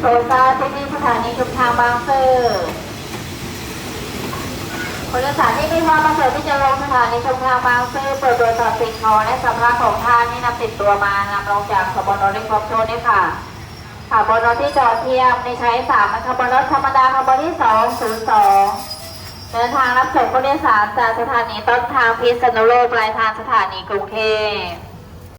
ໂດຍສານທີ່ມີສະຖານີຊຸມທາງບາງຊື່. ຜູ້ໂດຍສານທີ່ມີຄວາມປະສົງທີ່ຈະລົງສະຖານີຊຸມທາງບາງຊື່ ໂປດກວດສອບສິ່ງຂອງ ແລະ ສຳພາຂອງທ່ານທີ່ນຳຕິດຕົວມາ ນຳລົງຈາກຂະບວນລົດໃຫ້ຄົບຖ້ວນດ້ວຍຄ່ະ. ຂະບວນລົດທີ່ຈອດທຽບໃນສາຍສາມ ຂະບວນລົດທຳມະດາ ຂະບວນທີສອງສູນສອງ ເດີນທາງຮັບສົ່ງຜູ້ໂດຍສານຈາກສະຖານີຕົ້ນທາງພິດສະນຸໂລກ ປາຍທາງສະຖານີກຸງເທບ.